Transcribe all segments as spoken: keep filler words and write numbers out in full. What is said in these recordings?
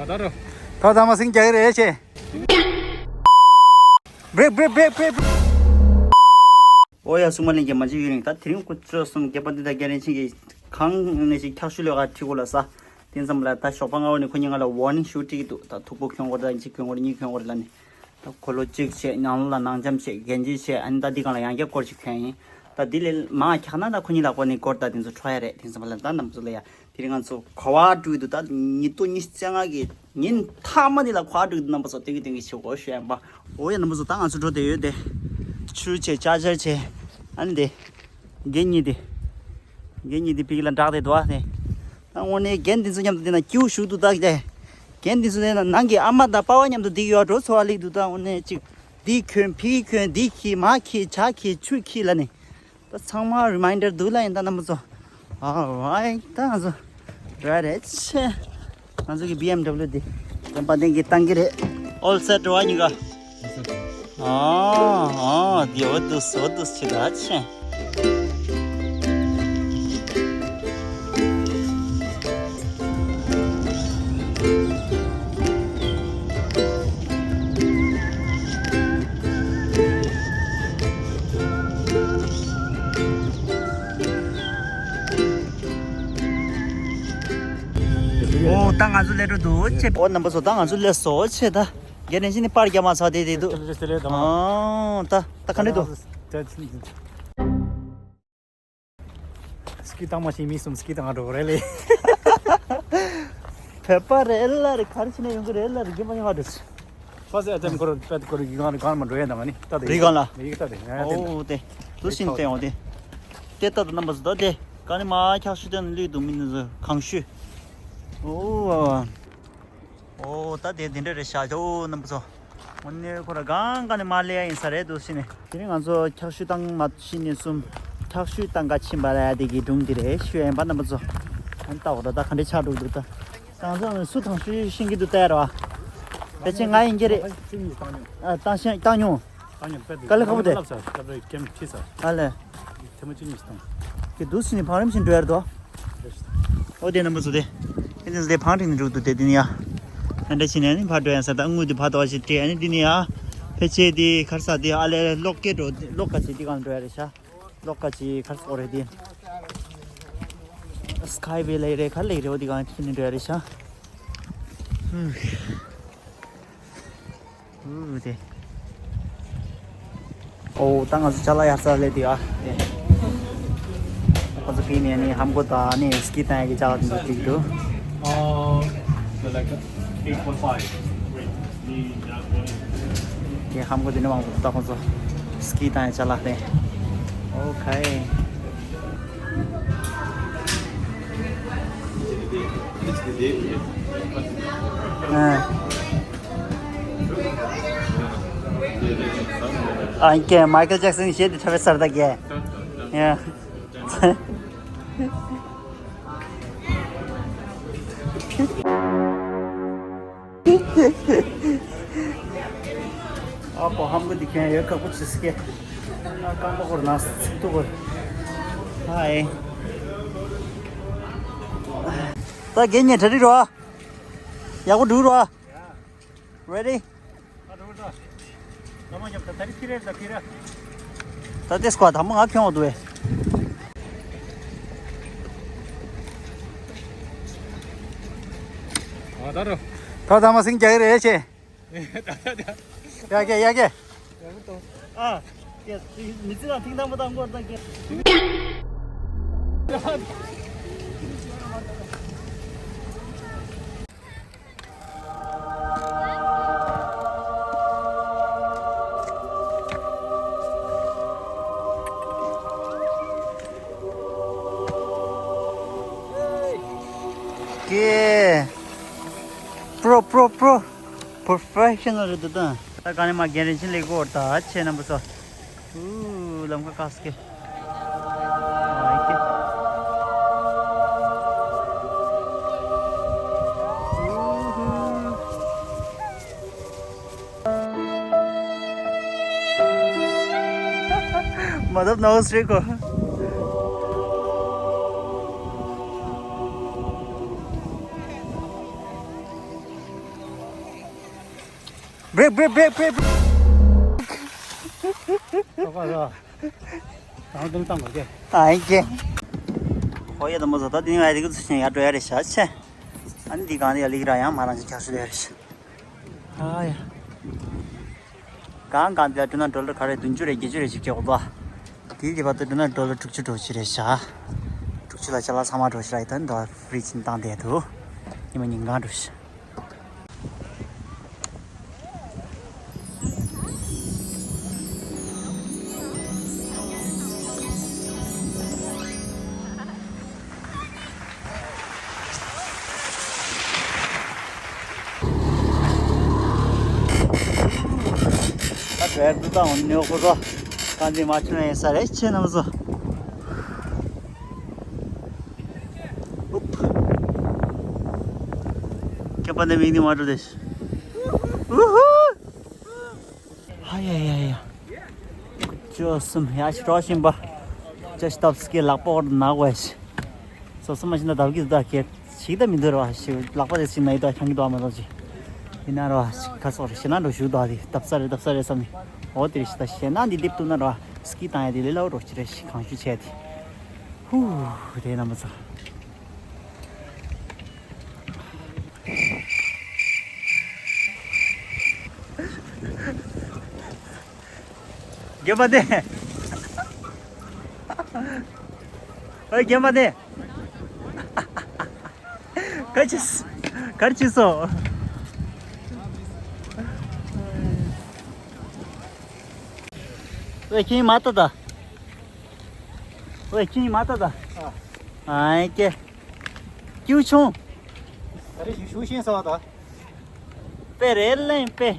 ད་ད་རོ། ད་ད་མ་སེང་རྒྱག་གི་རེད་ཆེ། བྲེག་བྲེག་བྲེག་བྲེག། ཨོ་ཡ། སུ་མ་ལེན་གྱི་མ་བྱེད་ཡུན་རིང་། ད་དེ་རིང་ཁོ་ཚོ་གསུམ་སྐྱེས་པ་འདི་དག་རྒན་རིན་ཆེན་གྱིས་གང་ནས་ཞིག་འཁྱག་ཤུལ་ལས་ཀ་ཁྲིད་དགོས་ལ་ས། དེ་ཙམ་ལ་ད་ཞོགས་པ་སྔ་བོ་ནས་ཁོ་གཉིས་ང་ལ་ཝར་ནིང་ཞུ་ཁྲིད་ཀྱི་འདུག་ད་མཐུག་པོ་གྱོན་དགོས་རེད། ད་གཅིག་གྱོན་དགོས་རེད། གཉིས་གྱོན་དགོས་རེད་ལབ་ནས། ད་འཁོར་ལོ་གཅིག་བྱས། ནང་ལོགས་ལ་ནང་འཇམ་བྱས། གན་རྒྱ་བྱས། ཨ་ནི་ད་འདི་སྒང་ལ་ཡང་བསྐྱར་སྐོར་ཅིག་གྱོན་ཡིན། ད་འདི་ལས་མང་འཁྱག་ན་ད་ཁོ་གཉིས་ལ་སྐོར་ནས་སྐོར་ད་དེ་ཚོ་འཕྲོག་ཡ་རེད། དེ་ཙམ་ལ་ད་རྣམ་པ་ཚོ་ལ་ཡ། དེ་རིང་ང་ཚོ་ག་བ་འགྲོ་གི་འདུག་ད་ཉིས་སྟོང་ཉི་ཤུ་རྩ་ལྔ་གི་ཉིན་མཐའ་མ་འདི་ལ་ག་བ་འགྲོ་གི་འདུག་རྣམ་པ་ཚོ་སྟོན་གི་སྟོན་གི་བྱེད་དགོས་ཞུ་ཡ་ཡིན་པ། ཨོ་ཡ། རྣམ་པ་ཚོ་ད་ང་ཚོ་འགྲོ་བསྡད་ཡོད་དེ། ཆུ་བྱས། ཅར་ཅར་བྱས། ཨ་ནི་དེ། རྒན་གཉིས་དེ། རྒན་གཉིས་དེ་ཕ་གི་ལ་འདྲག་བསྡད་འདུག་ཨ་ནི། ད་དངོས་གནས་རྒན་དེ་ཚོ་མཉམ་དུ་བསྡད་ན་སྐྱིད་པོ་ཞེ་དྲག་འདུག་ད་དེ། རྒན་དེ་ཚོ་བསྡད་ན་ནང་གི་ཨ་མ་དང་པ་ཕ་མཉམ་དུ་བསྡད་ཡོད་འགྲོ་ཚོར་བ་སླེབས་འདུག་ད་དངོས་གནས་གཅིག་འདི་གྱོན། ཕ་གི་གྱོན། འདི་འཁྱེར། མར་འཁྱེར། ཇ་འཁྱེར། ཆུ་འཁྱེར་ལབ་ནས། ད་ཚང་མ་རི་མའིན་ཌར་འདུག་ལབ་ཡིན་ད་རྣམ་པ་ཚོ། ཨ་ཝའི། ད་ང་ཚོ་རེ་ཌི་རེད་ཆེ། ང་ཚོ་གི་བི་ཨེམ་ཌབ་ལིའུ་འདི་བདེན་པ་བདེན་གི་བཏང་གི་རེད། ཨོལ་སེ་ཊི་རེད་བ་གཉིས་ཀ། ཨ་ཨ། འདི་འོ་འདུག་འོ་འདུག་ཆེ་ད་ཆེ། ཨོ་ད་ང་ཚོ་སླེབས་འགྲོ་འདུག་ཆེ། ཨོ་རྣམ་པ་ཚོ་ད་ང་ཚོ་སླེབས་སོང་ཆེ་ད། རྒན་རིན་ཆེན་ནི་པར་རྒྱག་མ་ཚར་དེ་དེ་འདུག་ཨོ་ད་ད་ག་འདྲ་འདུག་སྐད་བཏང་མ་ཤེས་མི་གསུམ་སྐད་བཏང་འགྲོ་གི་རེད་ལེ། བོད་པ་རེད་ལ་རེད། ག་རེ་བྱས་ནས་ཡོང་གི་རེད་ལ་རེད། རྒན་པ་ཡོང་བ་རེད། ཕ་སེ་ཨ་ཏེམ་ཁོ་ར་པད་ཁོ་ར་གི་གང་རེད། གང་མ་འགྲོ་ཡ་ད་ང་ནི་ད་དེ་རི་སྒང་ལ། མི་ཡིག་ད་དེ་ང་ཡ་ཏེམ་ཨོ་དེ་དུ་ཤིན་ཏེ་ཨོ་དེ། དེ་ལྟ་དུ་རྣམ་པ་ཚོ་ད་དེ་ག་ནི་མ་འཁྱག་ཤུལ་དེ་ནི་ལུས་འདུག་མི་ནི་ཚོ་གང་ཤུལ། ཨོ་ཨོ་ད་དེ་དེ་འདྲ་རེད་ཤག་ཨོ་རྣམ་པ་ཚོ། ཨོ་ནི་ཁོ་ར་གང་ག་ནི་མ་ལས་ཡ་ཡིན་ས་རེད་འདུག་ཤི་ནི། དེ་རིང་ང་ཚོ་འཁྱག་ཤུལ་བཏང་མ་ཤི་ནི་གསུམ། འཁྱག་ཤུལ་བཏང་ག་ཕྱིན་པ་ར་ཡ་དེ་གི་སྒྲུང་དེ་རེད་ཤི་ཡ་ཡིན་པ་རྣམ་པ་ཚོ། ཨ་ནི་ལྟ་འོ་ར་ད་ག་འདྲས་ཆགས་འགྲོ་གི་འདུག་ད། ང་ཚོ་སུ་དང་སུ་ཤེས་ཀྱི་འདུག་ལྟ་ཡ་ར་བ། ཕལ་ཆེར་ང་ཡིན་གྱི་རེད། ཨ་བཏང་ཤེས་བཏང་མྱོང་། དཀའ་ལས་ཁག་པོ་དེ། ཨ་ལས། དེ་མ་ཅི་ཉིས་སྟོང་། གི་འདུག་ཟིན་ནས་བང་རིམ་བཞིན་འགྲོ་ཡར་དོ། ཨོ་དེ་རྣམ་པ་ཚོ་དེ། ཨེ་དེ་ཚོ་དེ་བང་རིམ་འགྲོ་འདུག་དེ་དེ་ནི་ཡ། ཨ་འདྲ་བྱས་ནས་ནི་ཕར་འགྲོ་ཡ་ས་ད་དངུལ་དེ་ཕར་དོ་ཞིག་སྤྲད་ཨ་ནི་དེ་ནི་ཡ། ཕལ་ཆེར་དེ་གར་ས་དེ་ཨ་ལས་གློག་སྐད་འགྲོ་གློག་ཀ་ཅིག་དེ་གང་འགྲོ་ཡ་རེད་ཤག་གློག་ཀ་ཅིག་གར་སོ་རེད་དེ། སི་ཁའི་ཝེ་ལ་རེད་ག་ལ་རེད་འོ་དེ་གང་ཁྱེར་ནས་འགྲོ་ཡ་རེད་ཤག་ཨུ། ཨུ་དེ། ཨོ་ད་ང་ཚོ་ཅ་ལག་ཡར་ས་སླེབས་དུས་ཨ་དེ། ཁོ་ཚོ་ཕི་ནས་ནི་ཧམ་གོ་དང་ནི་སི་ཀི་བཏང་ཡ་གི་ཅ་ལག་དེ་ཚོ་བསྒྲིགས་འདུག་ཨོ། དེ་ཧམ་གོ་དེ་ནི་མང་པོ་ད་ཁོ་ཚོ་སི་ཀི་བཏང་ཡ་ཅ་ལག་རེད། ཨོ་ཁའི། ཨ་ཀེ་མའི་ཀལ་ཇེག་སན་གཞས་དེ་འཁྲབ་པའི་སར་ད་ཀེ། ཡ། ཨ་པོ་ཧམ་གི་འདི་ཁྱེད་ཡོད་ཁག་པོ་ཆི་སི་ཀེ། ང་རྐང་པ་སྐོར་ན་ཚིག་ཐུག་གོ། ཧའི། ད་རྒན་ཉེ་གྲ་སྒྲིག་རོ། ཡག་པོ་འགྲུག་རོ། Ready? ད་ལྟའི་སྐོར་དང་པོ་ང་ཁྱོད་འོ་འདུག་བས། ཨ་ད་རོ། ད་ད་མ་སིང་རྒྱག་གི་རེད་ཆེ། ཡ་གེ་ཡ་གེ། ཨ། མི་ཚེ་དང་ཐིག་དང་པོ་དང་སྐོར་དང་གེ། ཀེ། པྲོ་པྲོ་པྲོ། པྲོ་ཕེ་ཤ་ནལ་རེད་འདུག་ད། ད་ག་ནས་མ་རྒན་རིན་ཆེན་ལེགས་གོ་ད་ཆེ་རྣམ་པ་ཚོ། ཨུ། ལམ་ཁ་ཁ་སྐེ། ཨ་ཀེ། མ་ཐབས་ནའོ་སི་རེད་གོ། Brake, brake, brake, brake, brake. ཨ་ཡེ་ཀེ། ཧོ་ཡ་དམ་པ་ཚོ། ད་དེ་ནི་ང་རིག་ཚུལ་ཞིག་ཡར་འགྲོ་ཡ་རེད་ཤག་ཆེ། ཨ་ནི་འདི་གང་དེ་ཡར་ལིག་ར་ཡང་མ་རང་ཅིག་ཁྱག་ཤུ་ལེ་རེད་ཤག་ཨ་ཡ། གང་གང་དེ་ལ་འགྲོ་ན་ཌོ་ལར་ག་རེ་བདུན་ཅུ་རེད། བརྒྱད་ཅུ་རེད་ཅིག་སྐྱེ་གོ་ད། དེའི་དེ་བར་དུ་འགྲོ་ན་ཌོ་ལར་དྲུག་ཅུ་འགྲོ་ཅི་རེད་ཤག་དྲུག་ཅུ་ལ་ཅ་ལག་ཚང་མ་འགྲོ་ཅི་ར་ཡི་ད་འདི་ཧྥི་རི་ཇི་ནི་བཏང་བསྡད་འདུག་ཉི་མ་ཉིན་གང་འགྲོ་ཤག་ད་བྲེལ་འདུག་ད་འོ་ནི་ཁོ་ཚོ་གང་དེ་མ་བྱུང་ཡིན་ས་རེད་ཁྱེད་རྣམ་པ་ཚོ། ཁྱེད་པ་འདི་མིག་ནི་མ་འགྲོ་དེ། ཧ་ཡ་ཡ་ཡ། ཅོ་སུམ་ཡ་ཤི་རོ་ཤིན་པ། ཅ་ཤི་ཏབ་སི་ཀེ་ལག་པ་འོར་ན་གོ་ཡ་ཤི། སོ་སོ་མ་ཤི་ན་དབ་གི་ད་ཀེ་ཤི་ད་མི་འདོར་བ་ཤི། ལག་པ་དེ་ཤི་ན་ཡི་ད་ཁྱང་གི་ད་མ་ད་ཅི། ཡིན་ན་རོ་ཤི་ཁ་སོ་རེ་ཤི་ན་འགྲོ་ཤུ་ད་དེ་དབ་ས་རེ་དབ་ས་རེ་བསམ་ནི། འོ་དེ་རེ་ཤི་ད་ཤི་ན་འདི་དེབ་ཏུ་ན་རོ་སི་ཀི་ཏང་ཡ་དེ་ལེ་ལ་འོ་རོ་ཤི་རེ་ཤི་གང་ཤུ་ཆེ་དེ། ཧུ། དེ་ན་མ་ཚ། རྒན་པ་དེ། ཨོ་རྒན་པ་དེ། ག་ཅི་སོ། ག་ཅི་སོ། ཨོ་ཁྱིམ་མ་ཏོ་ད། ཨོ་ཁྱིམ་མ་ཏོ་ད། ཨ་ཀེ། ཀྱུ་ཆུང་། ད་རེས་ཞུ་ཞུ་ཤེས་སོང་ད། དཔེ་རེད་ལེ་དཔེ།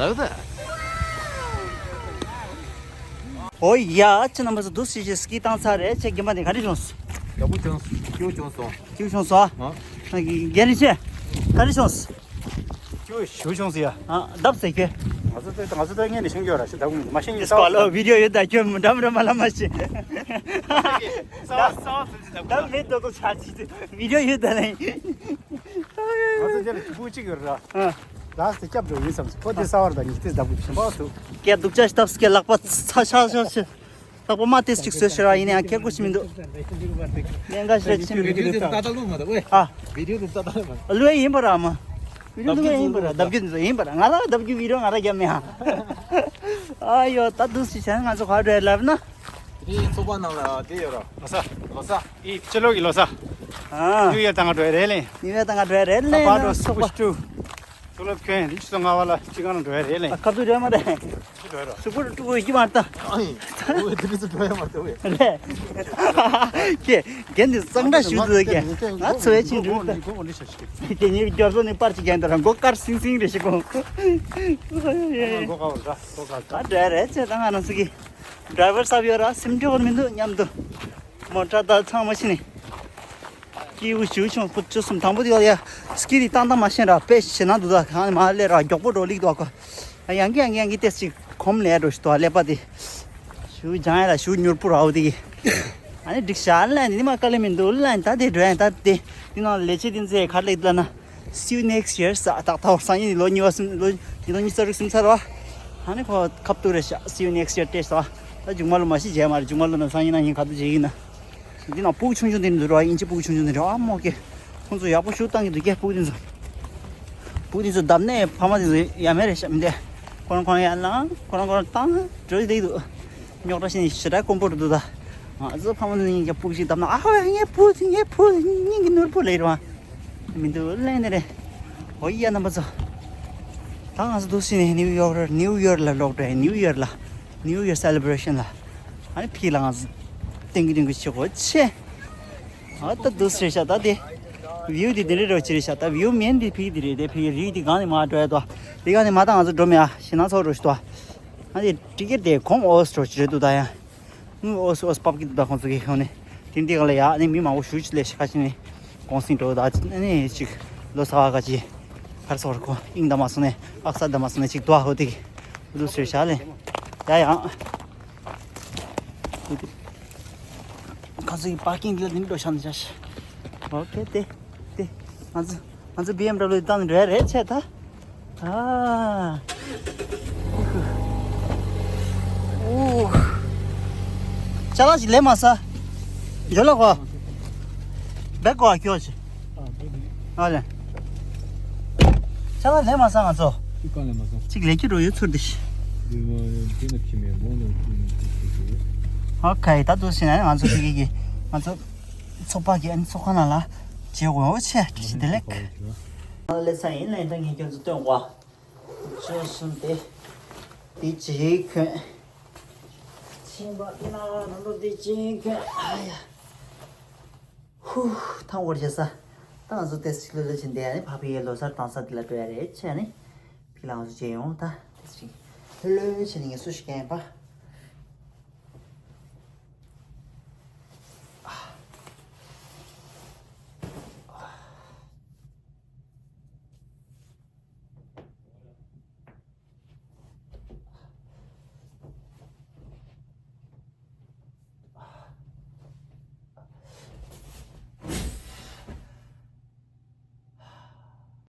Hello there. ཨོ་ཡ། ཁྱེད་རྣམ་པ་ཚོ་འདུག་སེ་ཞིག་སི་ཀི་བཏང་ཚར་རེད། ཁྱེད་རྒན་པ་དེ་ག་རེ་བྱུང་སོང་། ཡག་པོ་བྱུང་སོང་། སྐྱིད་པོ་བྱུང་སོང་། སྐྱིད་པོ་བྱུང་སོང་། ཨ། རྒན་རིན་ཆེན། ག་རེ་བྱུང་སོང་། སྐྱིད་པོ་ཞེ་པོ་བྱུང་སོང་ཡ། ཨ། ལྡབ་ཟེར་ཁྱོད། ང་ཚོ་ཚོ་ང་ཚོ་ཚོ་ངས་ནས་ཤེས་རྒྱུ་ར་ཤི་ལྡབ་མ་ཤེས་ཉེ་ས་བ་ལོ་བི་ཌི་ཡོ་ཡོད་ད་ཁྱོད་འགྲམ་འགྲམ་མ་ལ་མ་ཤེས། ས་བ་ས་བ་ཚོ་ཅི་ལྡབ་མ་མེད་དོ་དོ་ཆ་ཅི་བི་ཌི་ཡོ་ཡོད་ད་ལེ། ང་ཚོ་འདིར་བུ་གཅིག་ཡོད་ར། ཨ། ལགས་སེ་སྐྱབས་འགྲོ་ཡིན་བསམ་སོང་། ཁོ་དེ་ས་བར་དང་ཉི་ཤུ་རྩ་བཞི་ཞིམ་པོ་འདུག་སྐད་སྡུག་ཅག་ཞིག་ཐབས་སྐད་ལག་པ་ཚ་ཤག་ཤག་ཤག་ལག་པ་མ་ཏེས་ཅིག་བཟོས་ཤག་ར། ཡིན་ནའང་སྐད་དགོས་ཤིག་མི་འདུག་ལན་འགའ་ཞིག་རེད་ཕྱིན་མི་འདུག་ཨ། བི་ཌི་ཡོ་དེ་ཏག་ཏག་ལོས་མ་ད་ཝེ། ཨ། བི་ཌི་ཡོ་དེ་ཏག་ཏག་ལོས་མ་ད། བི་ཌི་ཡོ་དེ་ཝེ་ཡིན་པ་ར་མ། བི་ཌི་ཡོ་དེ་ཝེ་ཡིན་པ་ར། ལྡབ་རྒྱུ་དེ་ཚོ་ཡིན་པ་ར། ང་ར་ལྡབ་རྒྱུ་བི་ཌི་ཡོ་ང་ར་རྒྱབ་མེད་ཧ། ཨ་ཡོ། ད་འདུག་སེ་བྱས་ང་ཚོ་ག་རེ་ལབ་ན། དེ་ཚོགས་པ་ནང་ལ་དེ་ཡོད་ར། ལོ་གསར། ལོ་གསར། ཨི་ཕྱི་ལོགས་ཀྱི་ལོ་གསར། ཨ། ནིའུ་ཡར་ད་ང་འགྲོ་ཡ་རེད་ལེ། ནིའུ་ཡར་ད་ང་འགྲོ་ཡ་རེད་ད་ལེ། པར་འགྲོ་ཚོགས་པ། ཕུ་ལབ་ཁྱོད་འདི་ཆུ་ཚོད་ལྔ་པ་ལ་ཁྱི་གང་ལ་འགྲོ་ཡ་རེད་ལེ། ཨ། ཁ་ཐུག་འགྲོ་ཡ་མ་རེད། ཆུ་འགྲོ་ཡ་ར། གཟུགས་པོ་དཀྲུག་གི་མ་རེད་ད། ཨ་ཡིན། འོ་དེ་རིང་སུ་འགྲོ་ཡ་མ་རེད་ད་ཝེ། ལེ། ཁྱེད་རྒན་འདི་གཙང་སྦྲ་ཞུ་འདུག་གས། ང་ཚོ་བས་ཕྱིན་འགྲོ་ད། ཁྱེད་ཉིད་རྒྱབ་སོ་ནས་པར་ཅིག་རྒྱན་དུ་ར་མགོ་དཀར་སིང་སིང་རེ་ཞིག་གོ། མགོ་དཀར་བོ་ར་མགོ་དཀར། ད་འགྲོ་ཡ་རེད་ཅེས་ད་ང་རང་ཚོ་གི་ཌ་རའི་ཝར་གསར་པ་ཡོད་ར། སེམས་སྐྱོ་བོ་མི་འདུག་མཉམ་དུ། མོ་ཊ་ད་ཚང་མ་ཕྱིན་ནས། སྐྱིད་པོ་ཞེ་པོ་བྱུང་། ཁོ་ཅོ་གསུམ་དང་པོ་དེ་ཡ་སི་ཀི་དེ་བཏང་བཏང་མ་ཤེས་ར། དཔེ་ཞེ་ན་འདུག་ད་གང་མ་སླེབས་ར་མགྱོགས་པོ་འགྲོ་ལིག་འདུག་ག་ཡང་གི་ཡང་གི་ཡང་གི་ཏེ་ཅིག་གོམ་ལས་འགྲོ་ཞིག་འདུག་ཀླད་པ་དེ་ཞུ་སྦྱང་ཡ་ལ་ཞུ་མྱུར་པོ་ར་འོ་དེ་གི། ཨ་ནི་འགྲིག་ཤག་ལ་ནི་མ་དཀའ་ལས་མི་འདུག་ལ་ནི་ད་དེ་འགྲོ་ཡ་ད་དེ་དེ་ནང་ལས་བྱེད་དེ་ཚོས་ག་རེ་ལབ་ལ་ན། See you next year ས་ད་ད་སང་ཉིན་ལོ་གཉིས་པ་གསུམ་ལོ་ཉིས་སྟོང་ཉི་ཤུ་རྩ་དྲུག་ཟིན་ཚར་བ། ཨ་ནི་ཁོ་ཁ་ཐུག་རེད་ཤག See you next year ཏེ་ས། ད་མཇུག་མ་ལོ་མ་ཤི་རྗེས་མ་རེད། མཇུག་མ་ལོ་ན་སང་ཉིན་ན་ཉིན་ག་དུ་རྗེས་ཡིན་ན། འདི་ནང་སྤུ་གུ་ཆུང་ཆུང་དེ་འདུག་ར། དབྱིན་ཇི་སྤུ་གུ་ཆུང་ཆུང་དེ་རེད། ཨ་མོ་ཀེ། ཁོང་ཚོ་ཡག་པོ་ཞུ་བཏང་གི་འདུག་ཀེ་སྤུ་གུ་དེ་ཚོ། སྤུ་གུ་དེ་ཚོ་བརྡབ་ནས་ཕ་མ་དེ་ཚོ་ཡ་མེད་རེད་ཤག་མི་འདུག་ཁོ་རང་ཁོ་རང་ཡར་ལངས་ཁོ་རང་ཁོ་རང་བཏང་འགྲོ་གི་འདུག་རྙོག་དྲ་བྱས་ནས་ཞེ་དྲག་དཀོན་པོ་རེད་འདུག་ད་ང་ཚོ་ཕ་མ་དེ་ཚོ་གཉིས་ཀྱི་སྤུ་གུ་ཞིག་བརྡབ་ན་ཨ་ཧོ་ངའི་བུ་དེ་ངའི་བུ་དེ་སྙིང་གི་ནོར་བུ་ལས་རེད་བ། མི་འདུག་ལན་ནི་རེད། འོ་ཡ་རྣམ་པ་ཚོ། ད་ང་ཚོ་འདུག་སེ་ནས་ནིའུ་ཡོག་ར་ནིའུ་ཡོག་ལ་ལོག་འགྲོ་ཡ། ནིའུ་ཡོག་ལ་ནིའུ་ཡོག་སེ་ལེ་བྷ་རེ་ཤན་ལ། ཨ་ནི་ཕི་ལ་ང་ཚོ་ཏིང་གི་ཏིང་གི་ཆེ་གོ་ཆེ། ཨ་ད་འདུག་སེ་རེད་ཤག་ད་དེ་བིའུ་དེ་དེ་འདྲ་རོ་ཅི་རེད་ཤག་ད་བིའུ་མེན་དེ་ཕི་དེ་རེད། དེ་ཕི་རི་དེ་གང་ནས་མ་འགྲོ་ཡ་དོ། དེ་གང་ནས་མ་ད་ང་ཚོ་འགྲོ་མེད་ཨ་ཞེ་ན་ཚོགས་རོ་ཞིག་དོ། ཨ་དེ་ཏི་ཀེ་ཊི་དེ་གོང་ཨོ་སི་རོ་ཅི་རེད་འདུག་ད་ཡ། ཨོ་སི་ཨོ་སི་པབ་ཀི་འདུག་ད་ཁོང་ཚོ་གི་ཁོང་ནས་ དེ་འདི་ག་ལ་ཡ་ནི་མི་མང་པོ་ཞུ་ཅི་ལས་ཤི་ཁ་ཅི་ནི་གོང་སིང་འགྲོ་ད་ནི་ཅིག་ལོ་ས་བ་ག་ཅི་ཕར་སོར་ཁོ་ཨིང་ད་མ་སོང་ནས་ཨག་ས་ད་མ་སོང་ནས་ཅིག་དུ་ཨ་ཧོ་ཏིག་ཨུ་དུ་སེ་ཤ་ལེ་ཡ་ཡ། ཁ་སི་པར་ཀིང་ལ་ནི་འགྲོ་ཤ་ནི་ཤ་ཤ། ཨོ་ཁེ་ཏེ་ཏེ་ང་ཚོ་ང་ཚོ་བི་ཨེམ་ཌབ་ལིའུ་བཏང་ནས་འགྲོ་ཡ་རེད་ཆེ་ད། ཨ། ཨུ། ཅ་ལག་ཅིག་ལེན་མ་ས། ཇོ་ལགས་གོ། བེག་གོ་ཨ་ཁྱོ་ཅི། ཨ་ལེ། ཅ་ལག་ལེན་མ་ས་ང་ཚོ། ཅིག་གང་ལེན་མ་ས། ཅིག་ལེན་རྒྱུ་འགྲོ་ཡོད་ཚུར་དེ་ཤི། ཨོ་ཁེ་ད་དུ་ཤི་ན་ང་ཚོ་ཕི་གི་གི་ང་ཚོ་ཚོགས་པ་གི་ཨ་ནི་ཚོགས་ཁང་ནང་ལ་བྱེད་དགོས་ཡོད་ཆེ་བཀྲ་ཤིས་བདེ་ལེགས། ལེ་ས་ཡིན་ལེན་ཐང་ངས་ཁྱོད་ཚོ་སྟོན་གོ། བཅུ་གསུམ་དེ། དེ་ཅི་ཁོན། ཆིང་པ་ན་རང་འགྲོ་དེ་ཅི་ཁོན་ཨ་ཡ། ཧུ། ཐང་བོར་བྱེད་ས། ད་ང་ཚོ་ཏེ་སི་ལོ་ལོ་ཆེན་དེ་ཡ་ནི་ཕ་ཕི་ཡའི་ལོ་སར་བཏང་ས་དེ་ལ་འགྲོ་ཡ་རེད་ཆེ་ནི། ཕི་ལ་ང་ཚོ་བྱེད་ཡོང་ད་ཏེ་སི་ལོ་ལོ་ཆེ་ནི་ངས་སུ་ཞིག་ཡིན་པ།